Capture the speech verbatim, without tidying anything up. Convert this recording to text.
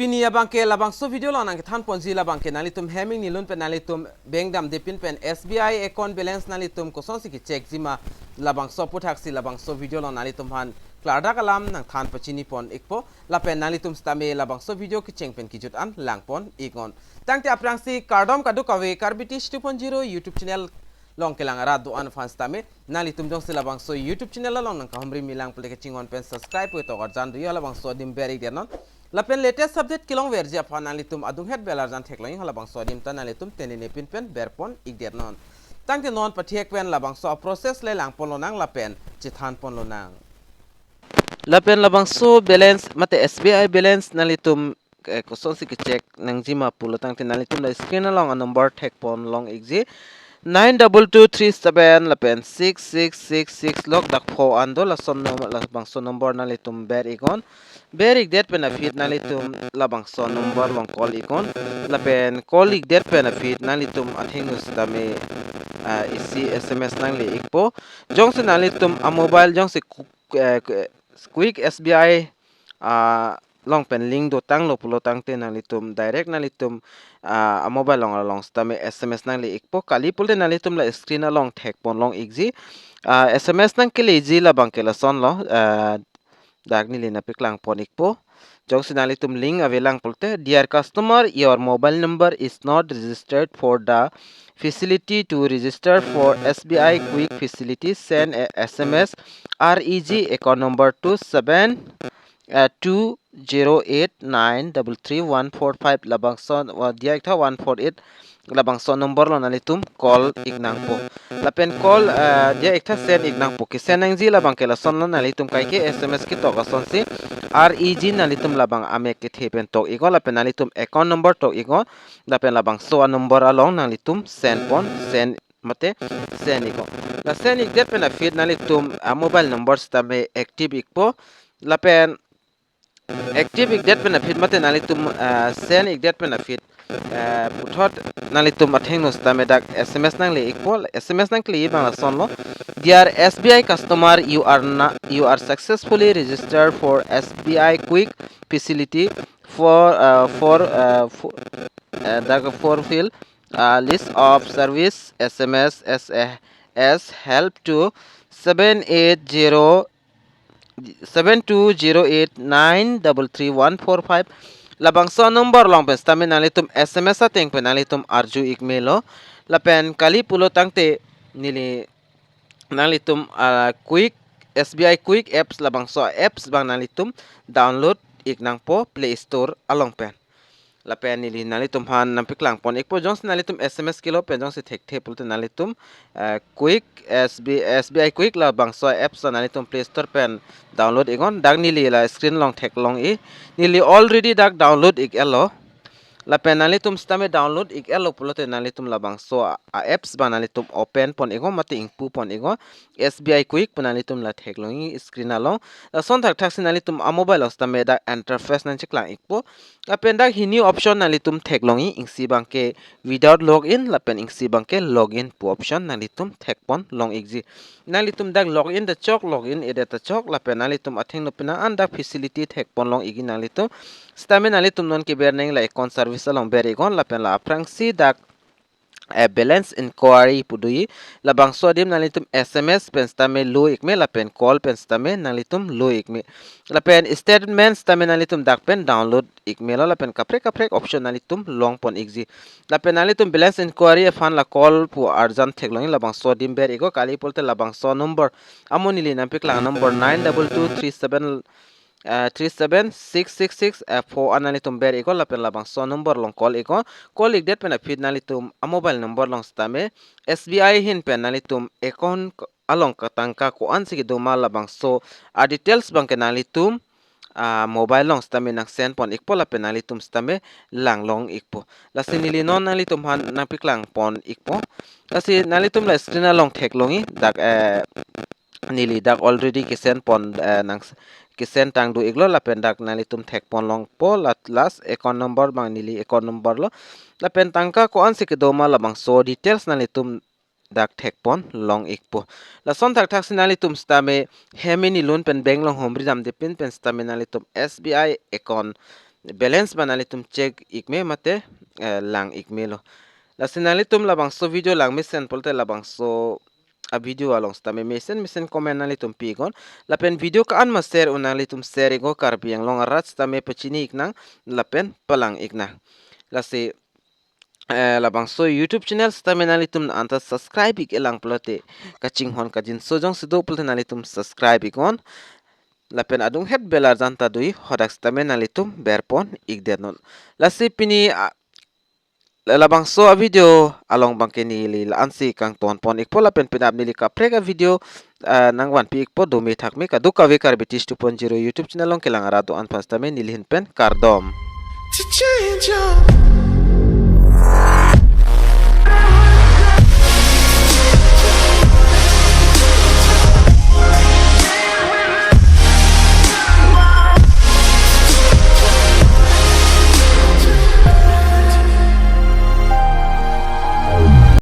Pini abangke labangso video along nangkethan ponji, labangke nanglitum hem ingni lun pen nanglitum bank damde pin pen S B I account balance nanglitum kosonsi ke-check jima, labangso aputhaksi labangso video along nanglitum aphan klardak alam nangthan pachini pon ikpo. Lapen nanglitum sitame labangso video kecheng pen kejut an lang pon iknon. Tangte aphrangsi kardom kadokave, Karbi Tish two point zero YouTube channel along kelang arat do-an aphan sitame nanglitum jongsi labangso YouTube channel along nangkahumri milang pule kachinghon pen subscribe pu tok arjan do-i, halabangso adim ber-ik detnon. Lapen latest update kelongverji aphan nanglitum adunghet bell arjan theklong-i, halabangso adim ta nanglitum tenene pin pen ber pon ik detnon. Tangte non pathek pen labangso a-process le lang ponlonang lapen chethan ponlonang. Lapen labangso balance mate S B I balance nanglitum, eh, kosonsi ke-check nangjima pulo tangte nanglitum la screen along a-number thek pon long ikji, nine double two three seven lapen six six six six lok dak pho an do, lason nom-, labangso number nanglitum ber iknon. Ber ik det pen aphi nanglitum labangso number along call iknon. Lapen call ik det pen aphi nanglitum athengno sitame, ah, isi S M S nangle ikpo. Jongsi nanglitum a-mobile jongsi ku-, eh, ku-, Quick S B I, ah, along pen link dotanglo pulo tangte nanglitum direct nanglitum, ah, a-mobile along along sitame S M S nangle ikpo. Kali pulote nanglitum la screen along thek pon long ikji. Ah, S M S nangkeleji labangke lasonlo, ah, dak neli nangpeklang pon ikpo. Jongsi nanglitum link avelang pulote, "Dear customer, your mobile number is not registered for the facility. To register for S B I Quick facility, send a S M S R E G account number to seven, uh, two zero eight nine double three one four five," labangso, uh, diya iktha one four eight, labangso number along nanglitum call ik nangpo. Lapen call, ah, diya iktha send ik nangpo. Ke-send nangji labangke lasonlo, nanglitum kaike S M S ketok asonsi R E G nanglitum labang amek kethe pen tok iknon lapen nanglitum account number tok iknon. Lapen labangso a-number along nanglitum send pon, send mate send iknon. La send ik det pen aphi nanglitum a-mobile number sitame active ikpo. Lapen active ik det pen aphi mate nanglitum, ah, send ik det pen aphi, ah, puthot nanglitum athengno sitame dak S M S nangle ikpo. S M S nangkele abang lasonlo, "Dear S B I customer, you are na-, you are successfully registered for S B I Quick facility for, uh, for, uh, for, uh, the fulfill, uh, list of service, S M S as a, as help to seven eight zero seven two zero eight nine double three one four five." Labangso number along pen sitame nanglitum S M S ateng pen nanglitum arju ik melo. Lapen kali pulo tangte neli nanglitum, ah, Quick, S B I Quick apps, labangso apps abang nanglitum download ik nangpo Play Store along pen. Lapen neli nanglitum aphan nangpeklang pon ikpo, jongsi nanglitum S M S kelo pen jongsi thekthe pulote nanglitum, eh, Quick, S B, S B I Quick labangso apps nanglitum Play Store pen download iknon. Dak neli la screen along theklong-i. Neli already dak download ik-etlo. Lapen nanglitum sitame download ik-etlo pulote nanglitum labangso a, a-apps abang nanglitum open pon iknon mate ingpu pon iknon. S B I Quick pu nanglitum la theklong-i screen along. Lason thakthaksi nanglitum a-mobile along sitame dak interface nangcheklang ikpo. Lapen dak hini option nanglitum theklong-i, isi abangke without login, lapen isi abangke login pu option nanglitum thek pon long ikji. Nanglitum dak login ta chok, login-edet ta chok, lapen nanglitum athengno penang an dak facility thek pon long ikji nanglitum. Sitame nanglitum non keber nang la account service along ber iknon, lapen la aphrangsi dak, eh, balance inquiry pu do-i, labangso adim nanglitum S M S pen sitame lo ik me, lapen call pen sitame nanglitum lo ik me. Lapen statement sitame nanglitum dak pen download ik melo, lapen kaprek kaprek option nanglitum long pon ikji. Lapen nanglitum balance inquiry aphan la call pu arjan theklong-i, labangso adim ber iknon, kali pulote labangso number, amo neli nangpeklang number nine double two three seven, eh, three seven six six six, eh, four an nanglitum ber iknon, lapen labangso number along call iknon. Call ik det pen aphi nanglitum a-mobile number along sitame S B I ahin pen nanglitum account along katangka ko-ansi kedo ma labangso a-details abangke nanglitum, ah, mobile along sitame nangsend pon ikpo, lapen nanglitum sitame lang long ikpo. Lasi neli non nanglitum aphan nangpeklang pon ikpo. Lasi nanglitum la screen along theklong-i, dak, eh, neli dak already kesend pon, eh, nang s-, kesend tang do iklo, lapen dak nanglitum thek pon longpo, la last account number abang neli account number lo. Lapen tangka ko-ansi kedo ma labangso details nanglitum dak thek pon long ikpo. Lason thakthaksi nanglitum sitame hem ingni lun pen bank along humri damde pin pen sitame nanglitum S B I account balance ba nanglitum check ik me mate, eh, lang ik me lo. Lasi nanglitum labangso video lang mesen pulote labangso a video along sitame mesen mesen comment nanglitum pi iknon. Lapen video ko-an ma share un nanglitum share iknon, Karbi Anglong arat sitame pachini ik nang lapen palang ik nang. Lasi, eh, labangso YouTube channel sitame nanglitum anta subscribe ik-e lang pulote kachinghon kangjinso jongsi do pulote nanglitum subscribe iknon. Lapen adung het bell arjan ta do-ik, hadak sitame nanglitum berpon ikdet non. Lasi pini, ah, la-, labangso a video along abangke neli la-ansi kangton pon ikpo, lapen penap neli kaprek a video, ah, nangvanpi ikpo, dome thakme kadokave Karbi Teach two point zero YouTube channel along kelang arat do-an aphan sitame neli ahin pen kardom. To change your